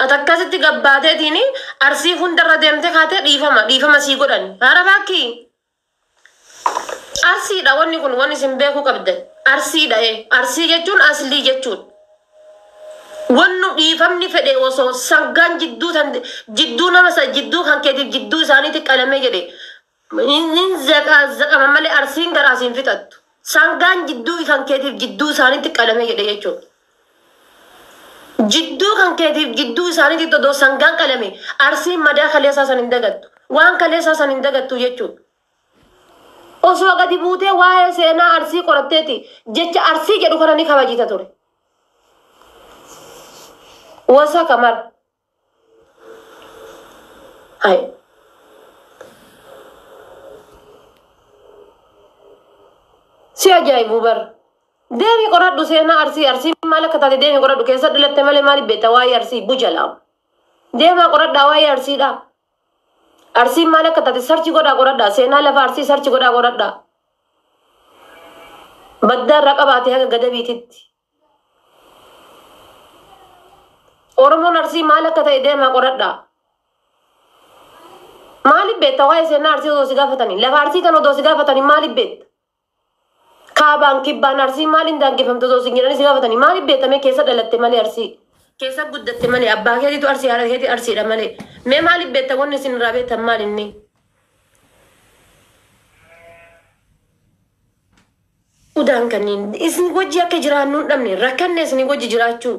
Ati akkasitti gabbaateetiin Arsii hundarra deemtee kaatee dhiifama dhiifama sii godhan. Haara baakkii. Arsiidha wanni kun wanni isin beekuu qabdan. Arsiidha ee. Arsii jechuun aslii jechuudha. Wannu dhiifamni fedhe osoo sangaan jidduu tan jidduu nama sa jidduu kan keetiif jidduu isaaniitti qalamee jedhe hin zaqama malee Arsiin garaa siin fixattu. Sangaan jidduu kan keetiif jidduu isaaniitti qalamee jedhe jechuudha. Jidduu kan keetiif jidduu isaaniitti odoo sangaan qalame Arsiin madaa kaleessaa san hin dagattu. Waan kaleessaa san hin dagattu jechuudha. Osoo gadi buutee waa'ee seenaa Arsii qoratteeti jecha Arsii jedhu kana ni kabajita ture. Wasa kamar. Hai. Si ajaa'ibu bar. Deemi qoradhu seenaa Arsii. Arsii maal akka taate deemi qoradhu. Keessa dhalatte malee maaliif beekta waa'ee Arsii bujalaam. Deemaa qoradhaa waa'ee Arsiidha. Arsiin maal akka taate sarchi godhaa qoradhaa. Seenaa lafa Arsii sarchi godhaa qoradhaa. Baddaa irraa qabaatee haga gadabiititti. Oromoon Arsii maal akka ta'e deemaa qoradhaa. Maaliif beekta waa'ee seenaa Arsii odoo si gaafatanii? Lafa Arsii kan odoo si gaafatanii maaliif beekta? Kaabaan kibbaan Arsii maaliin daangeffamte osoo sin jedhanii si gaafatanii maaliif beekta mee keessa dhalatte malee Arsii? Keessa guddatte malee abbaa keetiitu Arsii haadha keetii Arsiidha malee. Mee maaliif beekta wanni isin irraa beektan maal inni? Udaan kanneen isin wajji akka jiraannu hin dhabne rakkanne isin wajji jiraachuu.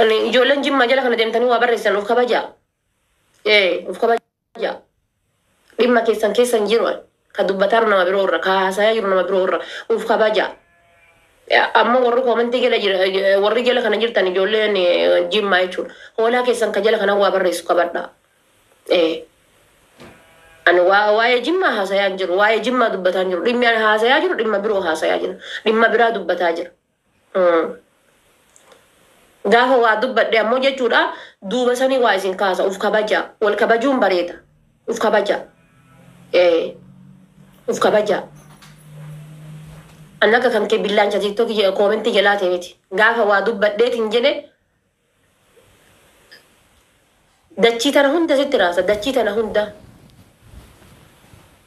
Ani ijoolleen Jimmaa jala kana deemtanii waa barreessan of kabajaa. Ee of kabajaa. Dhimma keessan keessan jiru ka dubbataa jiru nama biroo irra ka haasayaa jiru nama biroo irra of kabajaa. Amma warri koomentii jala jira warri jala kana jirtan ijoolleen Jimmaa jechuudha. Hoolaa keessan ka jala kana waa barreessu kabadhaa. Ee. Ani waa waa'ee Jimmaa haasayaa hin jiru. Waa'ee Jimmaa dubbataa hin jiru. Dhimmi ani haasayaa jiru dhimma biroo haasayaa jira. Dhimma biraa dubbataa jira. Gaafa waa dubbadhe ammoo jechuudha duuba sanii waa isin kaasa uf kabajaa. Wal kabajuun bareeda. Uf kabajaa. Ee. Uf kabajaa. An akka kan kee billaancha tiktokii koomentii jalaati miti. Gaafa waa dubbadheetiin jedhe dachii tana hunda sitti raasa. Dachii tana hunda.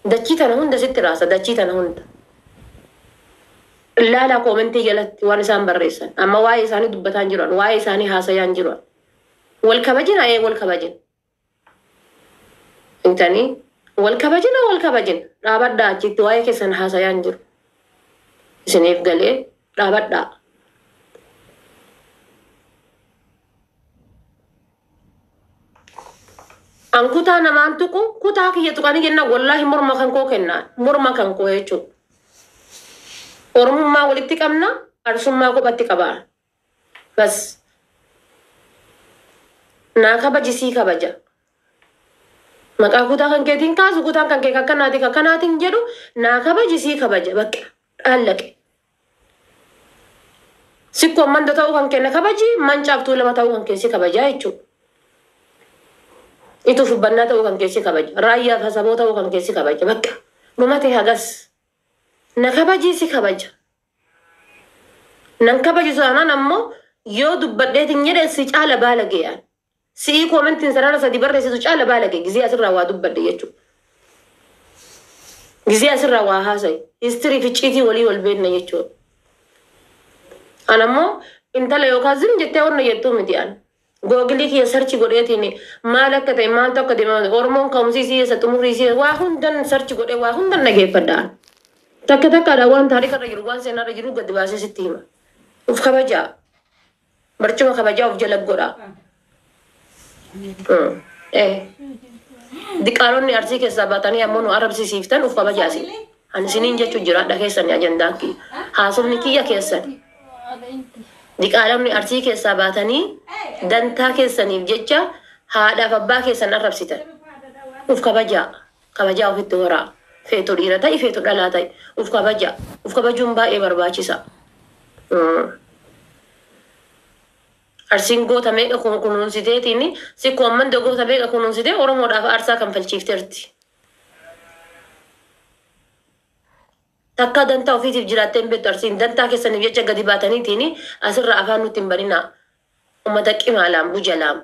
Dachii tana hunda sitti raasa. Dachii tana hunda. Laalaa koomentii jalatti waan isaan barreessan. Amma waa'ee isaanii dubbataa hin jiran. Waa'ee isaanii haasayaa hin jiran. Wal kabajina ee wal kabajina. Intanii wal kabajina wal kabajina. Dhaabadhaa achitti waa'ee keessan haasayaa hin jiru. Isiniif galee dhaabadhaa. An kutaa namaan tuqu kutaa kiyya tuqanii jennaan wallaahi morma kan koo kennaa. Morma kan koo jechuudha. Oromummaa walitti qabna Arsummaa kophatti qabaa. Bas. Naa kabaji sii kabaja. Maqaa kutaa kan keetiin kaasu kutaan kan kee kakkanaatii kakkanaatiin jedhu naa kabaji sii kabaja bakka dhaallaqe. Sikkoo manda ta'uu kan kee na kabaji mancaaf tuulama ta'uu kan kee si kabajaa jechuudha. Ituuf hubbannaa ta'uu kan kee si kabaja. Raayyaa fi hasaboo ta'uu kan kee si kabaja bakka. Dhumate hagas. Na kabajii si kabaja. Nan kabaju taanaan ammoo yoo dubbadheetiin jedhe si caala baalagee an. Si'ii koomentiin sarara sadi barreessitu caala baalage gizee asirraa waa dubbadhe jechuudha. Gizee asirraa waa haasaye. Histirii fi icciitii walii wal beekna jechuudha. An ammoo intala yookaan zim jettee wanna jettuu miti an. Googilii kiyya sarchi godheetiin maal akka ta'e maaltu akka deemaa Oromoon ka'umsi isii eessa xumurri isii waa hundan sarchi godhee waa hundan dhageeffadha an. Takka takkaadhaan waan taarika irra jiru waan seenaa irra jiru gadi baasee sitti hima. Uf kabajaa. Barcuma kabajaa of jala godhaa. Eh. Diqaalonni Arsii keessaa baatanii ammoo nu arrabsisiiftan uf kabajaa isin. Ani isiniin jechuu jira hadha keessani ajandaan kiyya. Haasofni kiyya keessani. Diqaalonni Arsii keessaa baatanii dantaa keessaniif jecha haadhaaf abbaa keessan arrabsitan. Uf kabajaa. Kabajaa ofitti horaa. Feetu dhiira ta'i feetu dhalaa ta'i. Uf kabajaa. Uf kabajuun baay'ee barbaachisa. Arsiin goota meeqa kunuunsiteetiin sikkoo ammanda goota meeqa kunuunsitee Oromoodhaaf aarsaa kanfalchiifteerti. Takka dantaa ofiitiif jiraattee hin beektu Arsiin. Dantaa keessaniif jecha gadi baataniitiin asirra afaan nutti hin baninaa. Uummata qimaalaam bujalaam.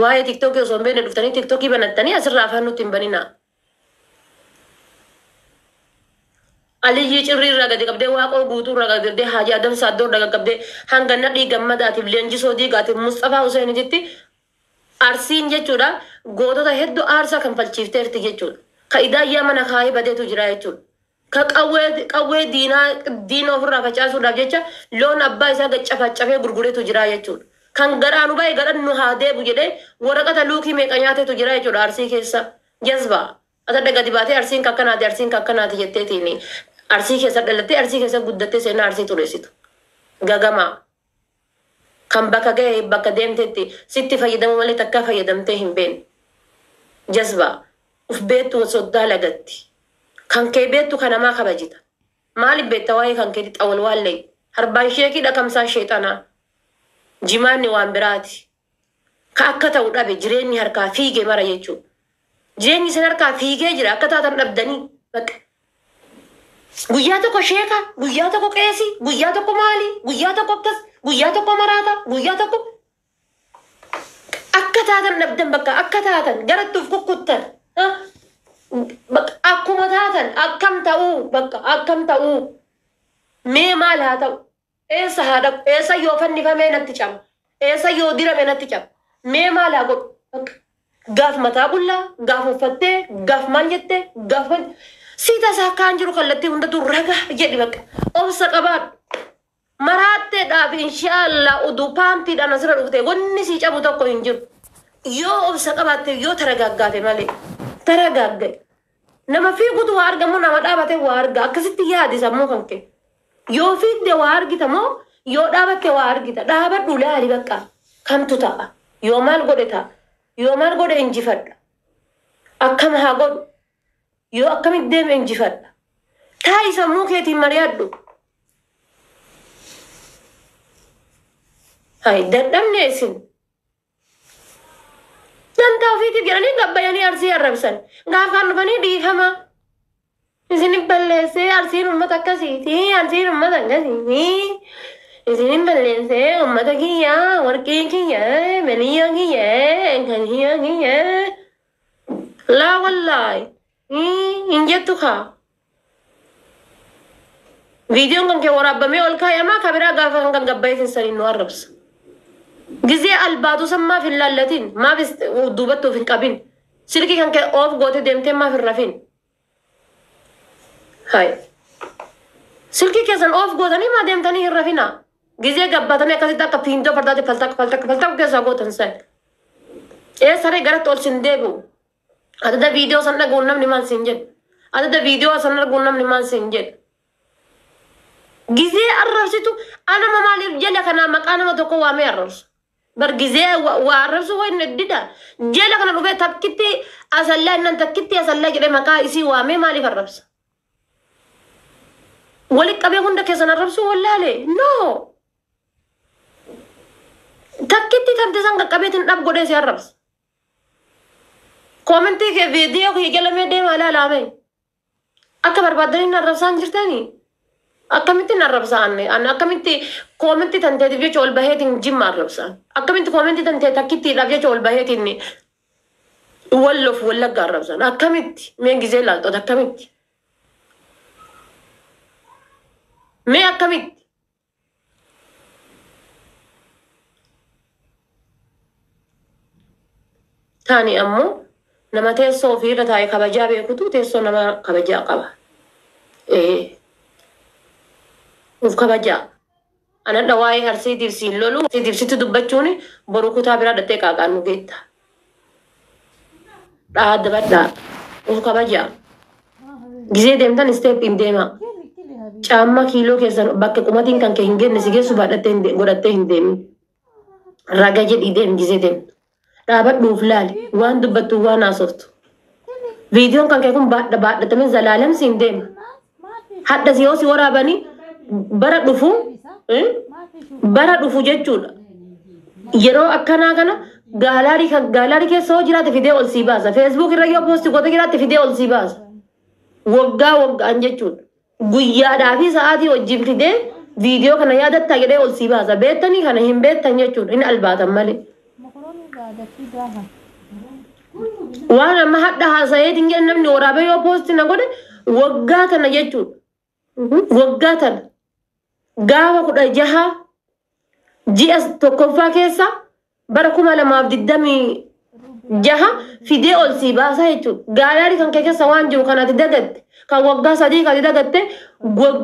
Waa'ee tiktookii osoo hin beekne dhuftanii tiktookii banattanii asirra afaan nutti hin baninaa. Aliyyii Cirrii irraa gadi qabdee Waaqoo Guutuu irraa gadi qabdee Haaji Adam Saaddoo irraa gadi qabdee hanga Nadhii Gammadaatiif Leenjisoo Diigaatiif Musxafaa Huseeniititti Arsiin jechuudha gootota hedduu aarsaa kanfalchiifteerti jechuudha. Ka idaayyaa mana kaayee badeetu jira jechuudha. Ka qawwee qawwee diinaa diina ofirraa facaasuudhaaf jecha loon abbaa isaa gad cafacafee gurguretu jira jechuudha. Kan garaa nu bahe garan nu haa deebu jedhee waraqata luukii meeqa nyaatetu jira jechuudha Arsii keessa. Jazbaa. Atadha gadi baatee Arsiin ka akkanaati Arsiin ka akkanaati jetteetiin Arsii keessa dhalattee Arsii keessa guddattee seenaa Arsii xureessitu. Gagamaa. Kan bakka gahe bakka deemtetti sitti fayyadamuu malee takkaa fayyadamtee hin beekne. Jazbaa. Uf beektu soddaa lagatti. Kan kee beektu kan namaa kabajita. Maaliif beekta waa'ee kan keetti xawalwaallee. Harbaan sheekii dhakamsaan sheexanaa. Jimaanni waan biraati. Ka akka ta'u dhabe jireenyi harkaa fiige mara jechuudha. Jireenyi isin harkaa fiigee jira akka taatan dhabdanii. Bakka. Guyyaa tokko sheeka, guyyaa tokko qeesii, guyyaa tokko maali, guyyaa tokko akkas, guyyaa tokko maraata, guyyaa tokko akka taatan dhabdan bakka akka taatan garatti of kukkuttan. Bakka akkuma taatan akkam ta'uu bakka akkam ta'uu mee maal haa ta'u eessa haa dhaqu eessa yoo fannifamee natti caba eessa yoo dirame natti caba mee maal haa godhu bakka gaaf mataa qullaa gaaf uffattee gaaf maal jettee gaaf maal si tasaa kaan jiru kallattii hundatu raga jedhi bakka obsa qabaadhu. Maraatteedhaaf inshaallah uduu paantiidhaan asirra dhufte wanni sii cabu tokko hin jiru. Yoo obsa qabaatte yoo taragaaggaate malee taragaaggae. Nama fiigutu waa argamu nama dhaabate waa arga akkasitti yaadi sammuu kan kee. Yoo fiigde waa argita moo yoo dhaabatte waa argita dhaabadhu laali bakka kamtu ta'a yoo maal godhe ta'a yoo maal godhe injifadha akkam haa godhu yoo akkamitti deeme injifadha taa'i sammuu keetiin mari'adhu. Hai dadhabne isin. Dantaa ofiitiif jedhanii gabbayanii Arsii arrabsan. Gaaf kaan dhufanii dhiifama. Isin balleessee Arsiin uummata akkasiiti. Arsiin uummata akkasiiti. Isin balleessee uummata kiyya, warqii kiyya, beliyya kiyya, kan kiyya kiyya. Laa wallaahi. Hin jettu kaa. Viidiyoon kan kee waraabamee ol kaayamaa ka biraa gaafa kan gabbayeetiin saniin nu arrabsa. Gizee albaatu san maaf hin laallatin? Maaf duubatti of hin qabin? Silkii kan kee oof goote deemtee maaf hin rafin? Hai. Silkii keessan oof gootanii maa deemtanii hin rafinaa? Gizee gabbaatanii akkasitti akka fiindoo fardaatti faltak faltak faltak keessaa gootan san. Ee saree garatti ol sin deebi'u. Adada viidiyoo san dhaga'uun namni maal siin jedhu? Adada viidiyoo san arguun namni maal siin jedhu? Gizee arrabsitu anama maaliif jala kanaa maqaa nama tokko waamee arrabsu? Bar gizee waa arrabsu waa inni dida. Jala kana dhufee takkitti asallaa innan takkitti asallaa jedhee maqaa isii waamee maaliif arrabsa? Walitti qabee hunda keessan arrabsuu wallaale? No! Takkitti tante san qaqqabeetiin dhab godhee si arrabsa. Koomentii kee viidiyoo kee jala mee deemaa ilaalaame. Akka barbaaddanii na arrabsaan jirtanii? Akkamitti na arrabsaa anne? Anne akkamitti koomentii tanteetiif jecha ol baheetiin jimma arrabsaa? Akkamitti koomentii tantee takkittiidhaaf jecha ol baheetiin walloof wallagga arrabsaan? Akkamitti? Mee gizee laalxoota akkamitti? Mee akkamitti? Taani ammoo nama teessoo ofii irra taa'ee kabajaa beekutu teessoo nama kabajaa qaba. Ee. Uf kabajaa. Anadha waa'ee Arsiitiif siin lolu Arsiitiif sitti dubbachuun boru kutaa biraa dhattee qaaqaan nu geetta. Dhaadabadhaa. Uf kabajaa. Gizee deemtan isteeppiin deemaa. Caammaa kiiloo keessan bakka qumatiin kan kee hin genne si geessu baadhattee hin godhattee hin deemin. Raga jedhii deemi gizee deemtu. Dhaabadhu uf laali. Waan dubbattu waan haasoftu. Viidiyoon kan kee kun baadha baadhatamee zalaalem siin deema. Hadha si yoo si waraabanii bara dhufu bara dhufu jechuudha. Yeroo akkanaa kana gaalaarii kan gaalaarii keessa yoo jiraate fidee ol sii baasa. Feesbuuk irra yoo poosti goote jiraatte fidee ol sii baasa. Waggaa waggaan jechuudha. Guyyaadhaa fi sa'aatii wajjin fidee viidiyoo kana yaadattaa jedhee ol sii baasa. Beektanii kana hin beektan jechuudha. Hin albaatan malee. Waan amma hadha haasayeetiin jedhan namni waraabee yoo poosti na godhe waggaa tana jechuudha. Waggaa tana gaafa 16 ji'a tokkoffaa keessa bara 2026 fidee ol sii baasa jechuudha. Gaalaarii kan kee keessa waan jiru kan ati dagatte, kan waggaa 3 kan ati dagatte,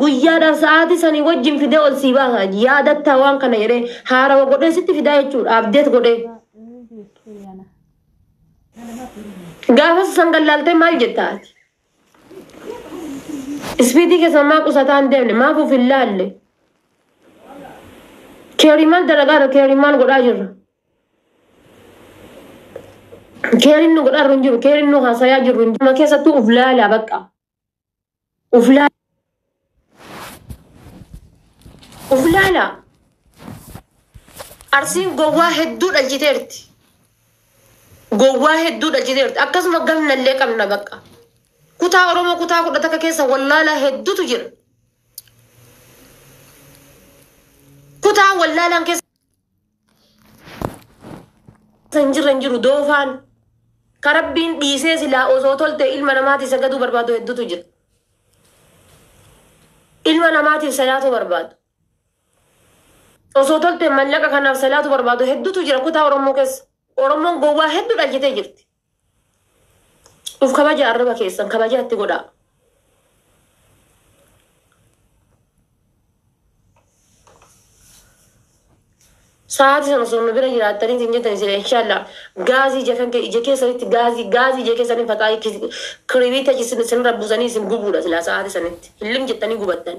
guyyaadhaan sa'aatii sanii wajjin fidee ol sii baasa. Yaadattaa waan kana jedhee haarawa godhee sitti fidaa jechuudha. Update godhee. Gaafa san gallaaltee maal jetta ati? Ispiitii keessa maa qusataa hin deemne? Maaf of hin laalle? Keerii maal dalagaa jirra? Keerii maal godhaa jirra? Keeriin nu godhaa hin jiru. Keeriin nu haasayaa jirru hin jiru. Keessattuu uf laalaa bakka. Uf laalaa. Uf laalaa. Arsiin gowwaa hedduu dhalchiteerti. Gowwaa hedduu dhalchiteerti. Akkasuma gamnallee qabna bakka. Kutaa Oromoo kutaa 11 keessa wallaalaa hedduutu jira. Kutaa wallaalaan keessa hin jirre hin jiru doofaan. Ka Rabbiin dhiisee silaa osoo tolte ilma namaatiif sagaduu barbaadu hedduutu jira. Ilma namaatiif salaatu barbaadu. Osoo tolte mallaqa kanaaf salaatu barbaadu hedduutu jira kutaa Oromoo keessa. Oromoon gowwaa hedduu dhalchitee jirti. Uf kabaja, arraba keessan kabaja itti godhaa. Sa'aatii sana osoo nu bira jiraattanii hin jettan isin inshallah gaazii ija kan ija keessanitti gaazii ija keessanii faxaa kiribiita isin isin rabbuusanii isin gubuudha silaa sa'aatii sanitti hillim jettanii gubattan.